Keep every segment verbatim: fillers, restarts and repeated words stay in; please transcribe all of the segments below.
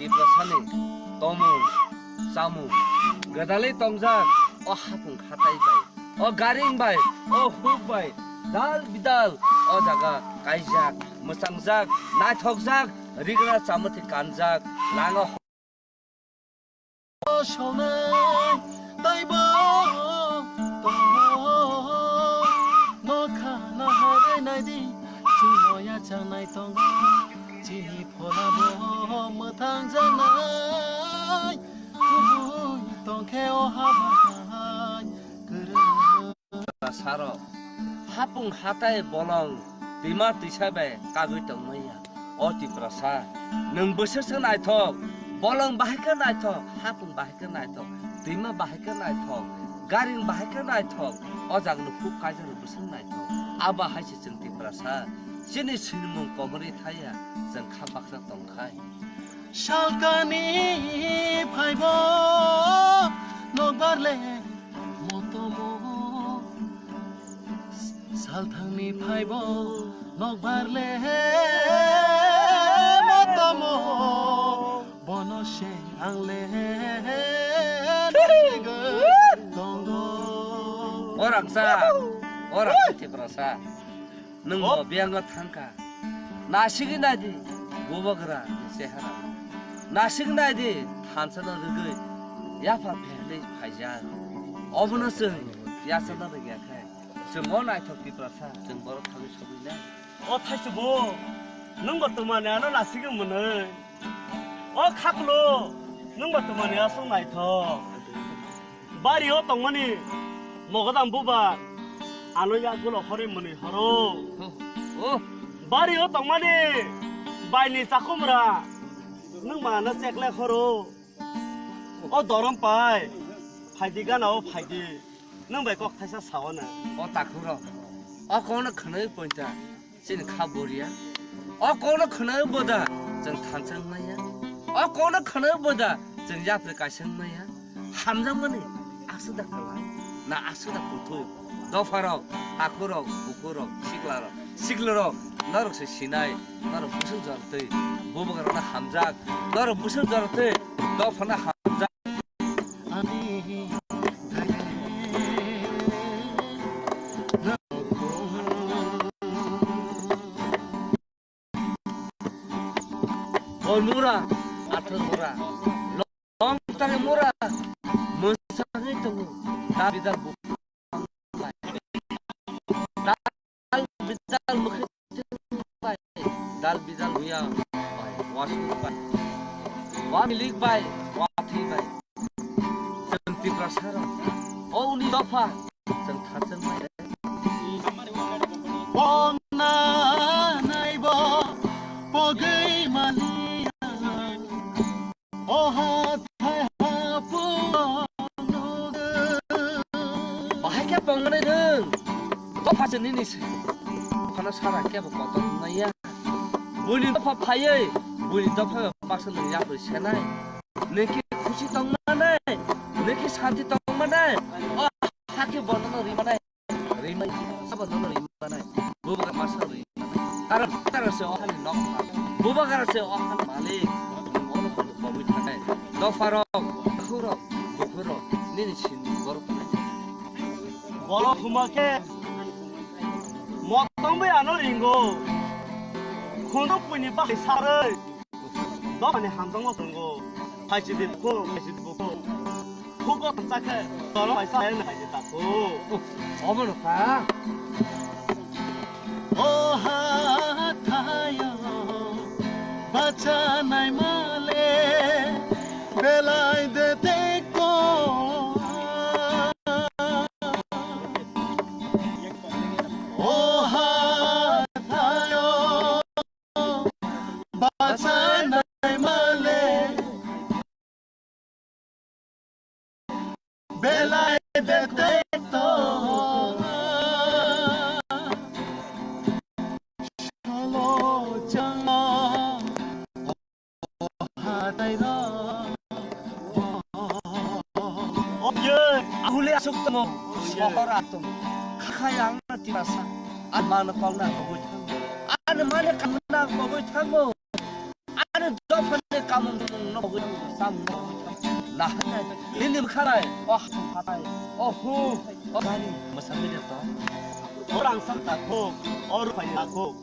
Tiprasani tomung chamung gwdalwi tongjak o hapung hatai bai, o garing bai, o huk bai, dal bidal o jaga kaijak, mwchangjak, naithokjak, rigra chamwthwi kanjak, langa sonai taibo tongo. Nokha naharwi naidi, chwngno yachanai tongo. Chini pholabo mwthang janai, kubui tongkhe o habahai kwrwng. Tiprasarok hapung hatai bolong twima twisa bai kagwi tongmaya. O Tiprasa, nwng bwswk se naithok, bolong bahai khe naithok, hapung bahai khe naithok, twima bahai khe naithok, garing bahai khe naithok, o jagano huk kaijak rok bwswk naithok. Abo hai se chwng Tiprasa, chini sinimung komorwi thaya, chwng kha baksa tongkhai. Salkani phaibo nokbar le motomo. Salthangni phaibo nokbar le motomo. Bono se ang le tongo. Orang sa, orang sa Tiprasa. Nwng bo biyango thangkha. Nasigwi naidi, bubagra ni chehara. Nasigwi naidi, thansa no rwgwi yapha pherwi phaijak. Obono chwng yachana rwgya khe, chwng o naithok Tiprasa, chwng borok thangwi sogwi nai. O thaisubo, nwng bo twmani ano nasigwi mwnwi. O khaklo, nwng bo twmani aswk naithok. Bari o tongmani mogodam bubar ano yagulo horwi mwnwi horo. Oh, oh. Bari o tongmani baini chakumra nwng mano chekle horo. O dorom pai, phaidi gana o phaidi, nwng bai kok thaisa sao na. O takhuk rok, o kokno khwnwi pointa. Chini kha boria. O kokno khwnwi boda chwng thansa wngnaiya. O kokno khwnwi boda chwng yapri kaisa wngnaiya. Hamjakmani aswk da kwlai, na aswk da kuthuk. Dopharok, takhukrok, bukurok, siklarok, siklarok, norok se sinai, norok bwswk jortwi. Bubagrano hamjak, norok bwswk jortwi, dophano hamjak. Bol mura, athang mura, long tang mura, mwsagwi tongo, dal bidal bu-, dal bidal mukhi bai, dal bidal muya bai, wasuk bai, wa milik bai, wa thwi bai. Chwng Tiprasa rok, o uni dopha, chwng thachwng bai. Bonna naibo pogwi maliya. O hathai hapungo nugo. Bahai khe pongmani rwng. Dopha se nini se. Phano sara kebo kotor wngnaiya. Buini dopha phaiwi, buini dopha baksa nwng yapri senai. Nwng khe khusi tongmanai, nwng khe santi tongmanai. O hakhe bono no rimanai. Rimai, sabo nono rimanai. Bubagra masa rimanai. Karon, karon se o hani nok. Bubagra se o hani malik. Ono kono kobui thanai. Dopharok, khurok, bukhurok, nini sin borok. Borok huma khe motong bai ano ringo. Khondo puini bahai saroi. Dophani hamjakma tongo. Phaisidi bukhuk, phaisidi bukhuk. Khugo tangsa khe toro paisa hai hai di takhu. Obo no kha. O hathayo bachanai male belai de teko. O hathayo bachanai male belai de tei to. Solo chang hatai ro. Oye, ahuli asuk tongo, sohor atung. Khakhai ang na Tiprasa, ang mano kong na kogoi thango. Ang mano kong na kogoi thango. Ani dophani Samung no bogwi, samung no bogwi. Nahai nai. Nini bwkhanai. Oh, hatai. Oh, hu. Oh, gari. Mwsangwi de to. Orang sam takhuk. Oh, rupai takhuk.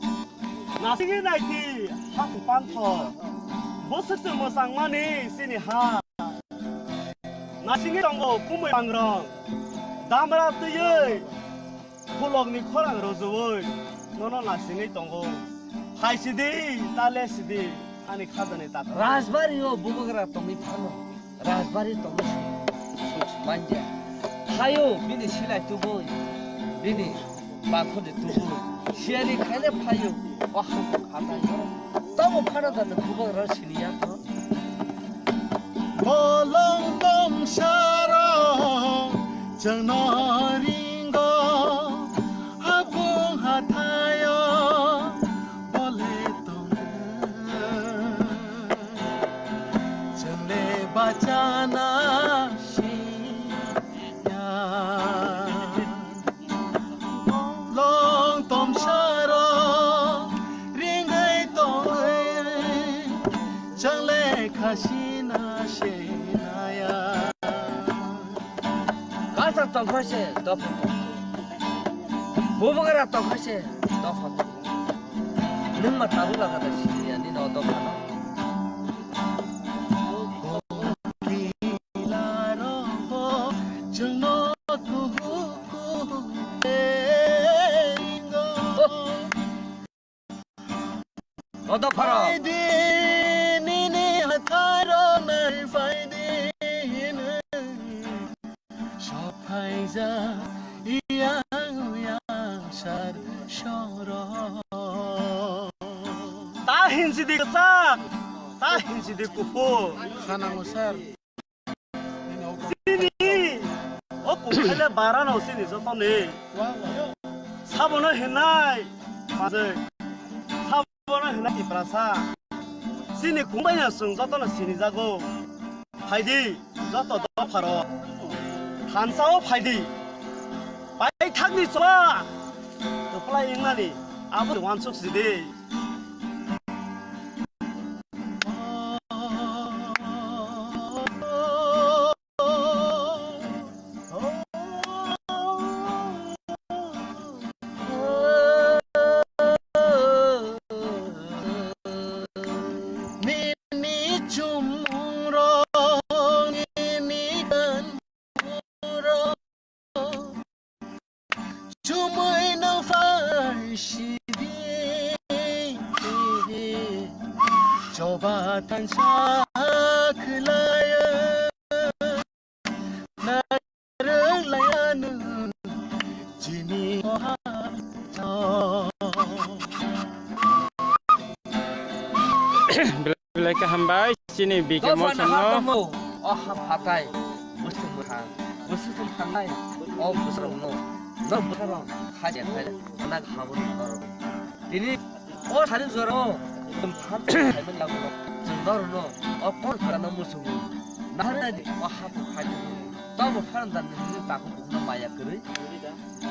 Nasingwi naikhi. Hak pantho. Bwswk se mwsangmani sini ha. Nasingwi tongo kumui pangrong. Damra twiwi. Khulokni khorang rwjwui nono nasingwi tongo. Phaisidi, ta lesidi, ani khajani takha. Rajbari o bubagra tongwi phano, rajbari tongwi suk manja. Phaio bini silai tubui, bini bakhodi tubui, siyani khaina phaio, o hamkuk hatai. Tamo phano da bubagra siniya to. Bolong tomsaro chwngno ringo, habung hathaio bole tongo. Chwngle bachana siya. Long tomsaro ringwi tongwi chwngle khasina senaya. Kaisa tongkha se dopha tongkha. Bubagra tongkha se dopha tongkha. Nwng ma tabuk laga da siniya nini o dopha no. Odo pharo. Phaidi nini hatharo nai phaidi hinwi. Sophaija iyang uyang sar soro. Ta hinsidi kwchak, ta hinsidi kuphur. Khanango sir. Chini o kuphele barano chini jotoni. Sabono hinai majai. Sabono hinai Tiprasa. Chini kumbaino chwng jotono sinijago. Phaidi joto dopharo. Thansao phaidi. Paithakni chwla. Kwplai wngnani abo wansuk sidi. Nini chumung rok, nini kan Chumui no phai sidi, choba thansa khwlaiyo, narwk laiya nwng chini oha. Belai khe hambai, chini B K Mall songno. O ha phatai, bwswk mwthang, bwswk thangnai, o bwsarokno, norok bwsarok, khaja khaja, nak haboni norok. Tini o sari jorao, tong than thaimani yago, chwng norokno, o kok khorano muchungo, naharnani, o ha phatai. Tobo phano da nini takhuk bukhukno maya kwrwi?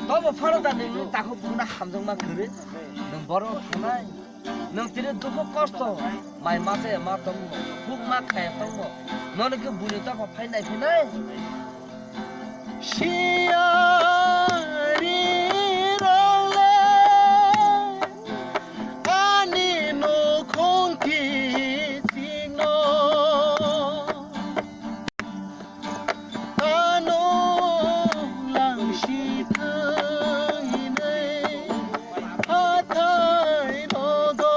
Tobo phano da nini takhuk bukhukno hamjakma kwrwi? Nwng borok thanai? Nwng tini dukhu kosto, mai masa ya ma tongo, huk ma khaya tongo, nono khe buini tokha phai nai phinai? Siyari role ani nukhung kichingno. Ano langsi thang hinwi hathai rogo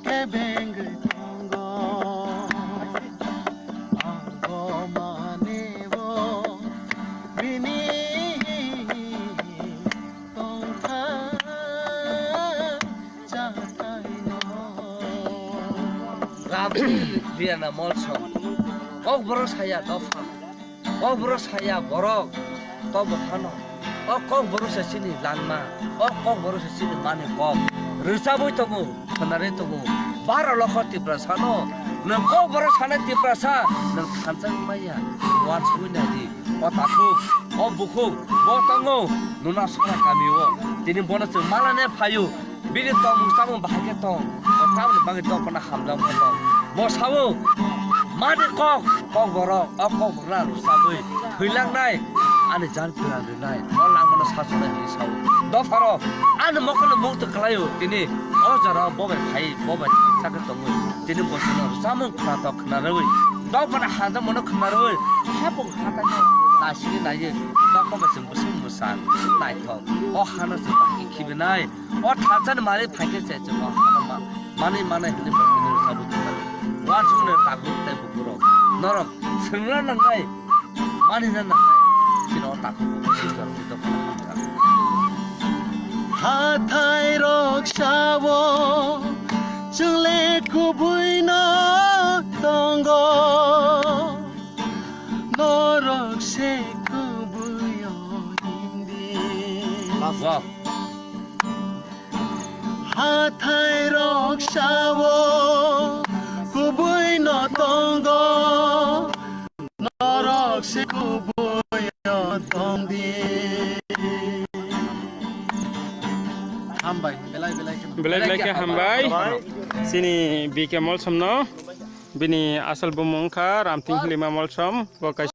kebengwi tongo. Ang bo manebo bini tongkha. Ramchini Riana Molso. Kokborok saya dopha. Kokborok saya borok. Tobo phano. O kokborok se chini langma. O kokborok se chini mani kok. Rwchabwi tongo, khwnarwi tongo. Baro lokho Tiprasano. Nwng kokborok sanai Tiprasa. Nwng thansa maya. Wansugwi naidi. O takhuk. O bukhuk. Bo tongo. Nuna sora kamio. Tini bono chwng malane phaio. Bini tongmung chamung bahai khe tong, o tamoni bagwi dophano hamjakma tong. Bo sao, mani kok, kok borok, o kok borok rwchabwi thwilangnai, ani jan kwlang rwnai, o langmano sachunai hwnwi sao. Dopharo, ani mokolo mukto kwlaio, tini o jorao bo bai phai, bo bai thangsa khe tongwi, tini bo chwngno rwchapmung khwnathok khwnarwi, dophano hamjakmano khwnarwi, hapung hathai naisingwi naiwi, dophano chwng bwswk mwchang naithok, o hano chwng bahai khibinai, o thansani malik phaikhe se chwng o hano ma-, Manwi manai hwnwi bo tini rwchapwi thangkha. Uansukni takhuk tei bukurok norok swrwngna nangnai, manina nangnai, chini o takhuk bo swijak rwui tongkha. Hathai rok sao chwng le kubui no tongo, norok se kubui o hindi. Wow. Hathai rok sao kubui no tongo, norok se kubui o tongdi. Hambai, belai belai kheno. Belai belai khe hambai. Hambai. Chini B K Molsom no, bini asal bumung wngkha Ramthing Hilima Molsom, bo kaisa